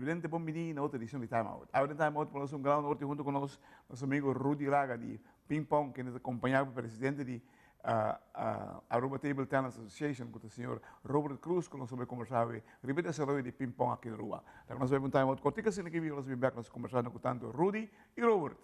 Televidente bon bini na otro edicion di Time Out. Awe den Time Out por nos un gran honor tin hunto cu nos nos amigo Rudy Raga di Ping Pong kende ta acompaña pa presidente di Aruba Table Tennis Association cu ta señor Robert Cruz cu nos a bay conversa awe riba e desaroyo di ping pong aki na Aruba. Ta cu nos a bay pa un Time Out cortico asina ki nos a bin bek nos conversando cu tanto Rudy y Robert.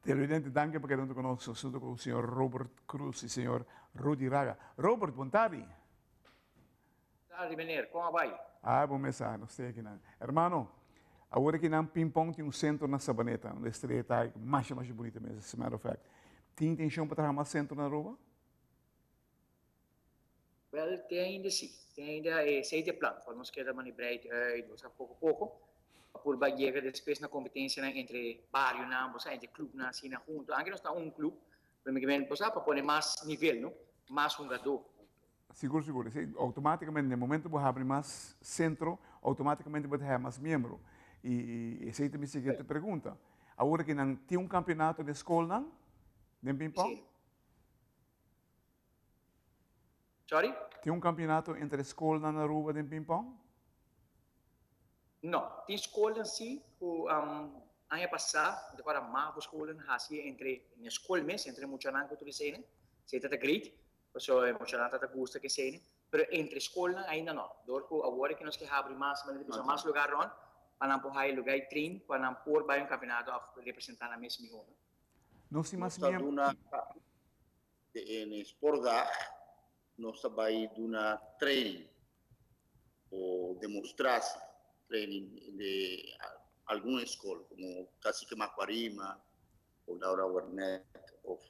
Televidente, danki pa keda hunto ku nos hunto ku señor Robert Cruz i señor Rudy Raga. Robert, bon tardi. Tardi meneer, kon a bai? Ah, bon mesa, nos te akinan. Hermano, awor akinan Ping Pong tin un sentro na Sabaneta, unda e estrella ta masha masha bunita mes, as a matter of fact. Tin intencion pa traha mas sentro na Aruba? Wel, te ainda si. Te ainda esey ta e plan, pa nos keda mani breid uit, bo sa, poko poko, pa purba yega despues na competencianan entre barionan, bo sa, entre clubnan asina hunto. Anke nos ta un club, pero mi ke men, bo sa, pa pone mas nivel, no? Mas hungadó. Sigur, sigur. Esey automaticamente, na e momento bo habri mas centro, automaticamente bo ta haya mas miembro. Y esey ta mi siguiente pregunta. Awor aki nan tin un campeonato den scolnan, den ping pong? Si. Sorry? Tin un campeonato entre scolnan na Aruba den ping pong? No. Tin scolnan si cu aña pasa, mi ta acorda mavo scolnan haci entre na scol mes, entre muchanan cu tur eseinan. Esey ta ta great, pasobra e muchanan ta ta gusta cu eseinan. Pero entre scolnan ainda no. Door cu awor cu nos ke habri mas, manera di bisa mas lugar rond, pa nan por haya lugar y train pa nan por bay un campeonato of representa nan mes miho. Nos tin mas Nos ta duna Den sportdag nos ta bai duna training o demostratie training de algun eskol komo Cacique Macuarima o Laura Wernet of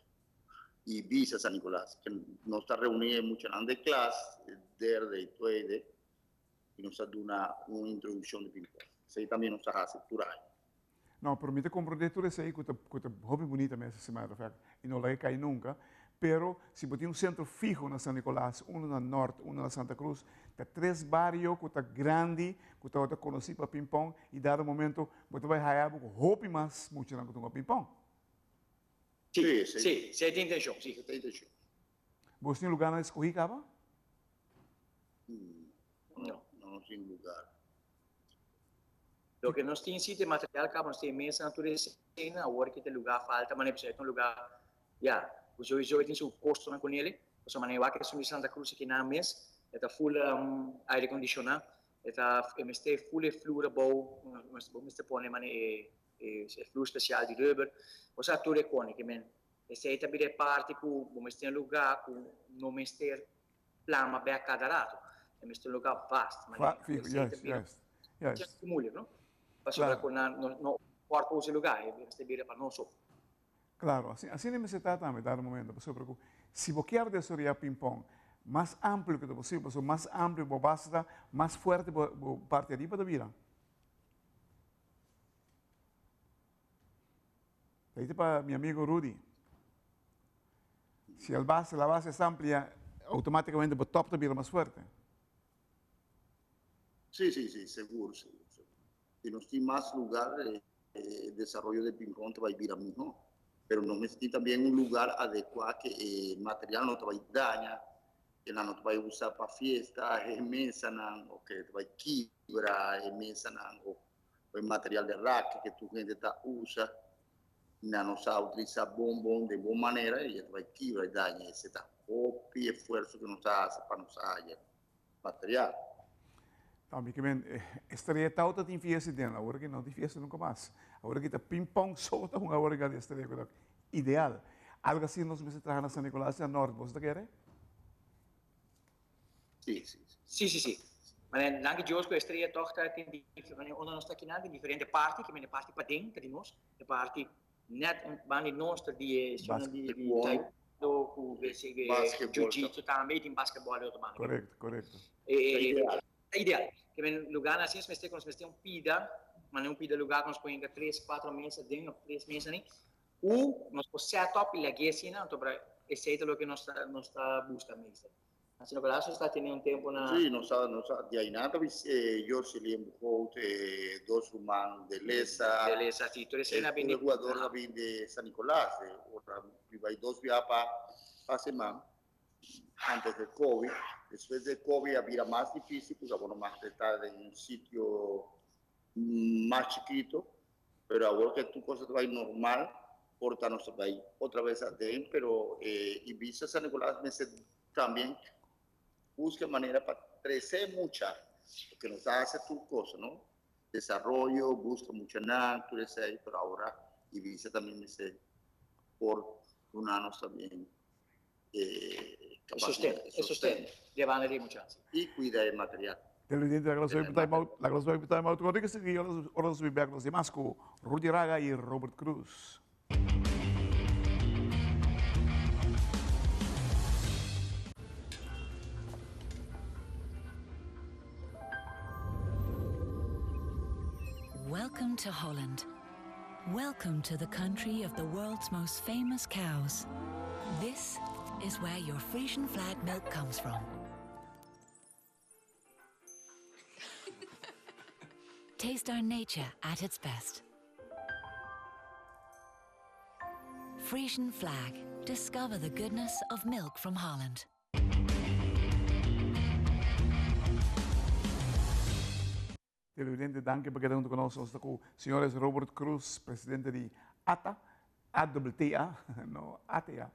Ibiza San Nicolas. Nos ta reuni e muchanan de klas derde y tweede y nos ta duna un introduccion di ping-pong. Esei tambe nos ta haci tur aña. No, pero mi ta comprende tur esey cu ta cu ta hopi bunita mes as a matter of fact y no laga cay nunca, pero si bo tin un centro fiho na San Nicolas, uno na Noord, uno na Santa Cruz, ta tres bario cu ta grandi, cu tabata conoci pa ping pong y dado momento bo ta bay haya bo cu hopi mas muchanan cu ta hunga ping pong. Si, si, esey ta intencion, si. Esey ta intencion. Bo tin lugarnan escogi caba? No, no tin lugar. Loke nos tin si ta e material kaba, nos tin e mesa nan tur e esena, awor ki ta e lugar falta, manera bisa e ta un lugar, ya, ku sowiso e tin su kostonan ku nele, pasobra manera wak esun di Santa Cruz aki nan mes, e ta full aire kondishoná, e ta e mester full e flur abou, bo mester pone manera e e flur spesial di rubber, osea tur e kone ke men, esei ta bira e parti ku bo mester un lugar ku no mester plama bek kada rato. E mester un lugar vast. Manera fijo, juist, juist, juist. Moeilijk, no? Pasobra ku nan no no por pa usa e lugar, e mester bira pa nos so. Claro, asina asina mester ta tambe dado momento, pasobra ku si bo kier desaroya ping pong, Mas amplio ku ta posibel, pasobra mas amplio bo base ta, mas fuerte bo bo parti ariba ta bira. Ahí ta pa mi amigo Rudy. Si el base, la base es amplia, automáticamente bo top ta bira mas fuerte. Sí, sí, sí, seguro, seguro, seguro. Si nos tin mas lugar, e desaroyo de ping-pong ta bai bira mihó. Pero nos mester tin también un lugar adecuá que e material no ta bai daña, que nan no ta bai usa pa fiesta, e mesanan, o que ta bai kibra e mesanan, o e material de raket que tur hende ta usa. Nan no sa utilisa bon bon den bon manera y e ta bai kibra y daña. Ese ta hopi esfuerzo que nos ta haci pa nos haya material. Tambe ke men Estrella tau ta tin fiesta den, awor ke no tin fiesta nunca mas. Awor ke ta ping pong so ta hunga awor di Estrella ku ta ideal. Algo asina nos mester traha na San Nicolas y na Noord, boso ta kere? Sí, sí, sí. Sí, sí, sí. Mane danki Dios ku Estrella tog ta tin mane unda nos ta kinan tin diferente parti, ke mane parti paden ta di nos, e parti net un banda di nos ta di e zona di taekwondo ku jiu-jitsu tambe y tin basketball di otro banda. Correcto, correcto. Ta ideal. Ke men lugarnan asina mester ku nos mester un pida, mane un pida lugar ku nos por hinka tres, cuatro mesa den of tres mesa ni, ku nos por set up y lag'é asina, anto para esei ta loke nos ta nos ta buska meestal. Asina ku laatste ta tene un tempu na. Sí, nos a nos a di ainan ta bis Jocelyn Bujout, e dos ruman de Lesa. De Lesa, sí, tur esei na bin di. Tur e hugador na bin de San Nicolas. Ora mi bai dos bia pa pa seman antes de Covid. Despues de Covid a bira mas dificil porque abo no mas ta esta den un sitio mas chikito. Pero awor ke tur cosa ta bai normal, por ta nos ta bai otra vez aden, pero e Ibiza San Nicolas mester tambien busca manera pa trece mucha, porque nos ta haci tur cosa, no? Desaroyo, busca muchanan, tur esey, pero awor Ibiza tambien mester por duna nos tambien e capacidad, e sosten, di e banda di e mucha. Y cuida e material. Televidente, laga nos bai time out, laga nos bai time out. Cuando que sigui, ora nos bai back nos di mas cu Rudy Raga y Robert Cruz. Welcome to Holland. Welcome to the country of the world's most famous cows. This is where your Frisian flag milk comes from. Taste our nature at its best. Frisian flag. Discover the goodness of milk from Holland. Televidente, danki pa keda huntu ku nos. Nos ta ku señores Robert Cruz, presidente di ata, AWTA, no ATA,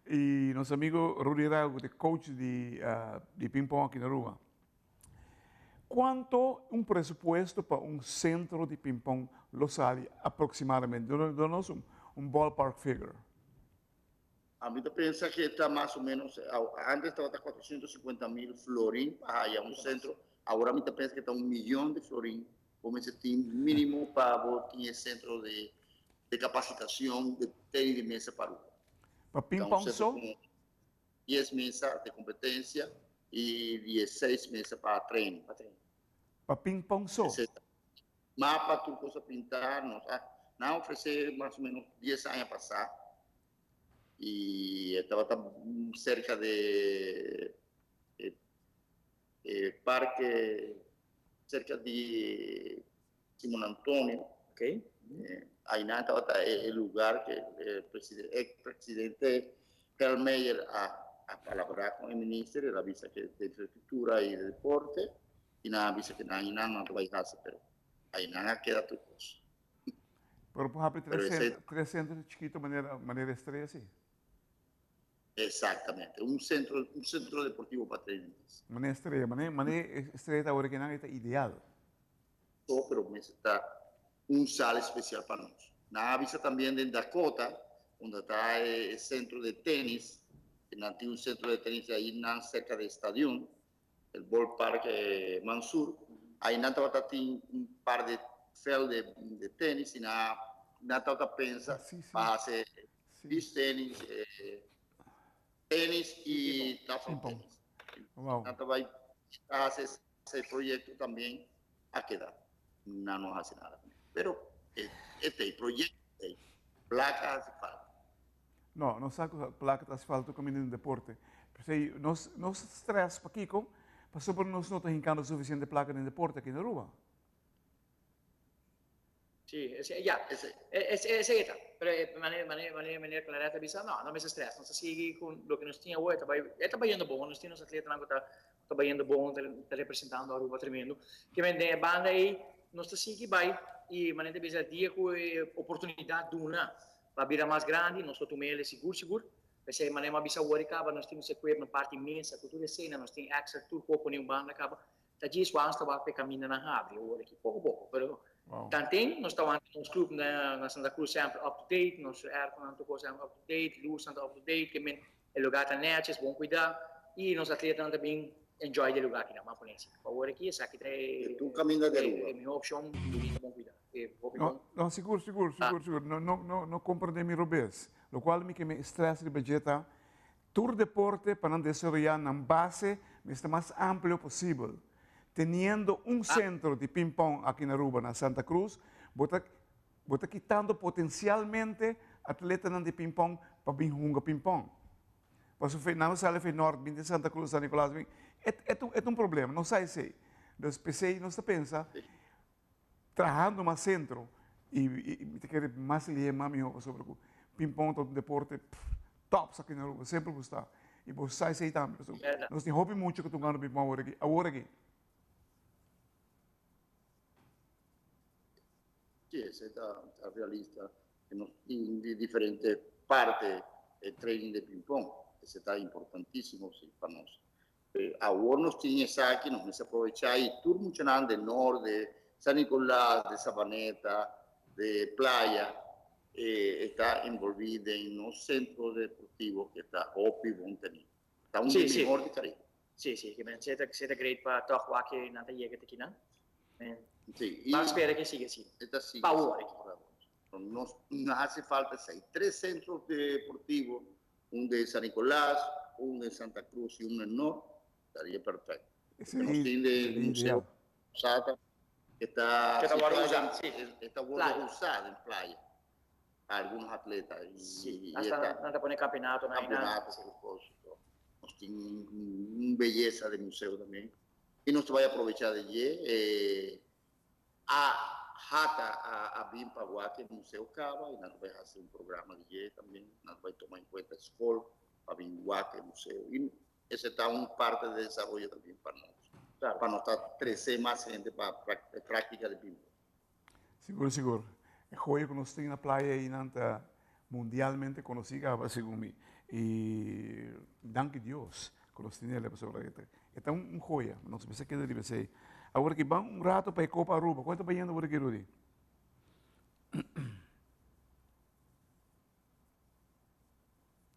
i nos amigo Rudy Rago ku ta e coach di di ping pong aki na Aruba. Kuanto un presupuesto pa un sentro di ping pong lo sali aproximadamente? Duna nos un ballpark figure. Ami ta pensa ke ta mas o menos, antes tabata 450 mil florin pa haya un sentro, awor ami ta pensa ke ta un miyon di florin bo mester tin minimo pa bo tin e sentro de de kapasitashon de tenis di mesa pa Aruba. Pa ping pong so? Dies mesa de kompetensia i dieseis mesa pa training. Pa ping pong so? Mapa tur cosa pinta nos a nan a ofrece mas o menos dies aña pasa y e tabata cerca de e parke cerca di Simon Antonio. Okay. Ahí nan tabata e lugar que e ex presidente Helmeyer a a palabra con e minister, el a bisa que de infraestructura y de deporte. I nan a bisa ku nan i nan no ta bai hasi, pero ai nan a keda tur kos. Pero por habri tres centro, tres centro chikito manera manera Estrella si. Exactamente, un centro, un centro deportivo pa trainings. Manera Estrella, manera manera Estrella ta awor aki nan e ta ideal. So, pero mester ta un sala especial pa nos. Nan a bisa tambien den Dakota, unda ta e centro de tenis, nan tin un centro de tenis ayi nan cerca de stadion, El ballpark Mansur, ahí nan tabata tin un par de veld de, de tenis y nan, nan tabata pensa Sí, sí. pa hace Sí. beach tennis, eh, tenis y tafel Ping pong. tenis. Wow. Nan ta bai hasi ese proyecto también a keda. Nan no hasi nada kuné. Pero e ta e proyecto ta ei. Plaka hasi falta. No, nos sa ku plaka ta hasi falta kaminda den deporte. P'esei nos nos stress pakiko? Pasobra nos no ta hinkando sufisiente plaka den deporte aki na Aruba. Sí, ese, ya, ese, ese, ese ta. Pero eh, manera, manera, manera, manera Claretta bisa, no, no mester stress. Nos ta sigui con lo que nos tin awor, ta bai, e ta bayendo bon, nos tin nos atletanan cu ta, ta bayendo bon, ta, ta representando Aruba tremendo. Ke men den e banda ei, nos ta sigui bai y manera ta bisa, dia cu e oportunidad duna pa bira mas grandi, nos lo tuma ele sigur sigur. P'esei manera mi a bisa awor e caba, nos tin nos equipment parti mesa cu tur esena, nos tin extra tur poco ni un banda caba. Ta djis wans ta wak p'e kamindanan habri awor aki poko poko, pero tanten nos ta wanta nos club na na Santa Cruz semper up to date, nos airconan tur kos semper up to date, lusnan ta up to date, ke men e lugar ta neches, bon kuidá i nos atletanan ta bin enjoy di e lugar akinan, ban pone asina. Pa awor aki esaki ta e Tur kaminda di Aruba. e mihó opshon, bunita bon kuidá, e hopi bon. No, sigur, sigur, sigur, sigur. No, no, no, no komprendé mi robes. Lokual mi ke mi stress riba dje ta Tur deporte pa nan desaroyá nan base mester mas amplio posibel. Teniendo un sentro di ping-pong aki na Aruba, na Santa Cruz, bo ta bo ta kitando potensialmente atletanan di ping-pong pa bin hunga ping-pong. Pasobra nan lo sali for Nort bin den Santa Cruz, San Nicolas, bin, e e ta un problema, nos sa esei. Dus p'esei nos ta pensa trahando mas centro y mi ta kere mas lihe mas miho pasobra cu ping pong ta un deporte top sa aki na Aruba semper gusta y bo sa esey tambe pasobra nos tin hopi mucha cu ta hungando ping pong awor aki awor aki. Si esey ta realista cu nos tin di diferente parte e training di ping pong esey ta importantisimo si pa nos. Awor nos tin esaki, nos mester aprovecha y tur muchanan de Noord, de San Nicolas, de Savaneta, de Playa, ta envolvi den nos centro deportivo que ta hopi bon teni. Ta un di mihor di Caribe. Sí, sí, que men seta, seta great pa toch wak que nan ta yega te kinan. Sí, y Ban spera que siga así. E ta siga Pa así. awor aki. Nos no hace falta esey. Tres centros deportivos Un den San Nicolas, un den Santa Cruz y un den Noord, estaría perfecto. Ese Nos tin de Museo Sata, que está Que ta wordo situado usa, sí. está wordo Playa. usado en playa pa algunos atletas. Y, Sí, y hasta está nan ta pone campeonato na einan. campeonato, propósito. Nos tin un belleza de museo también. Y nos ta bay aprovecha de dje. A hata a a bin pa wak e museo kaba y nan ta bai haci un programa di dje tambe. Nan ta bai toma en cuenta skol pa bin wak e museo y ese ta un parte de desaroyo tambe pa nos, pa nos ta trece mas hende pa e practica di pintura. Sigur sigur. E joya ku nos tin na playa einan ta mundialmente konosí kaba segun mi. I danki Dios ku nos tin el pasobra e ta un joya. Nos mester keda riba esei. Awor aki ban un rato pa e Copa Aruba. Kon e ta bayendo awor aki Rudy?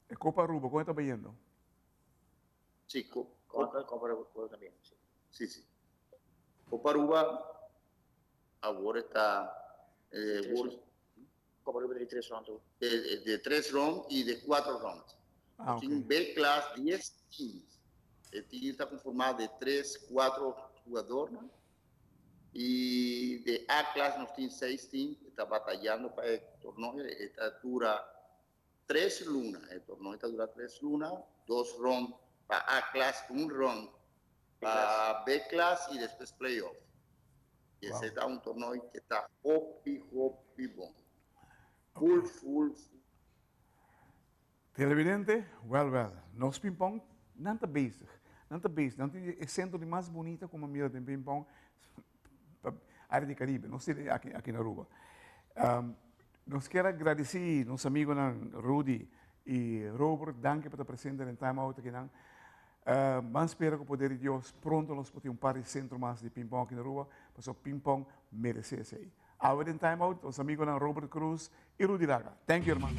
E Copa Aruba kon e ta bayendo? Sí, Copa Aruba también, sí. Sí, sí. Copa Aruba awor ta Copa Aruba di tres round. De tres round y de cuatro round. Ah, ok. Tin B class 10 teams. E team ta conformado de tres, cuatro jugadornan. Y de A class nos tin seis teams que ta batallando pa e torneo. E ta dura tres luna. E torneo ta dura tres luna. Dos round pa A class, un round pa B class y despues playoff. Y ese ta un torneo que ta hopi, hopi bon. Full, full, full. Televidente, wel wel, nos ping-pong nan ta bezig, nan ta bezig, nan tin e centro di mas bunita cu mi a mira den ping-pong pa area di Caribe, no sino aki aki na Aruba. Nos kier a gradici nos amigonan Rudy y Robert, danki pa ta presente den Time Out akinan. Ban spera cu poder di Dios pronto nos por tin un par di centro mas di ping-pong aki na Aruba, pasobra ping-pong merece esey. Awe den Time Out nos amigonan Robert Cruz y Rudy Laga. Thank you hermano.